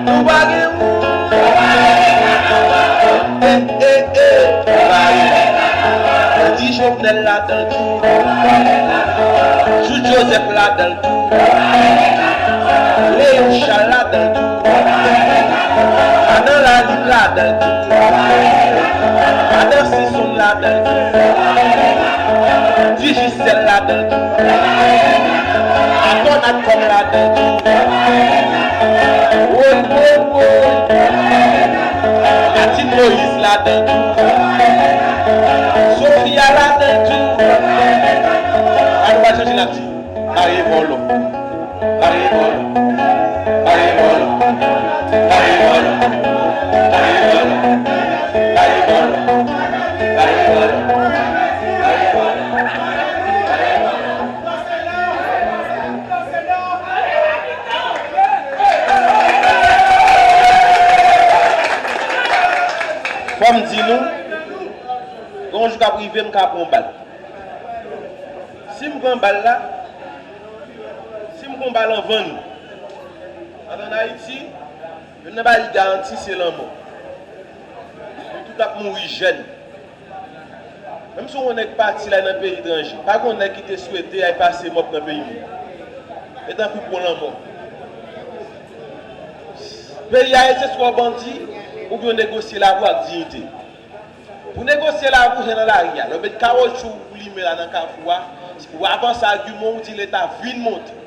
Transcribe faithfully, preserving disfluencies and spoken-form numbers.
Nou pa gen ou. Eh, eh, eh. Nou pa gen ou. Bandi Jovenel ladan l tou. Jout Joseph ladan l tou. Léon Charles ladan l tou. Adan Lalim ladan l tou. Adan Sison ladan l tou. Digicel ladan l tou. Atò Natcom ladan l tou. Woy, woy, woy. Martine Moïse ladan l tou. Sofia ladan l tou. Anou pa chanje n ap di. Bare vòlò. Bare vòlò. Bare vòlò. Bare vòlò. Bare vòlò. Bare vòlò. Bare vòlò. Bare vòlò. Fò m di nou, gen yon jou k ap rive, m ka pran yon bal. Si m pran bal la, si m pran bal anvan nou, ann Ayiti, youn nan bagay ki garanti se lanmò. Nou tout ap mouri jèn. Menm si yon nèg pati l al nan peyi etranje, pa gen yon nèg ki te swete al pase mòp nan peyi moun. E tankou pran lanmò. Peyi a rete swa w bandi, oubyen w negosye lavi w ak diyite. Pou negosye lavi w, se nan lari a. Lè w met kawotchou ou limen la nan kafou a, w avanse agiman w, ou di Leta vin monte.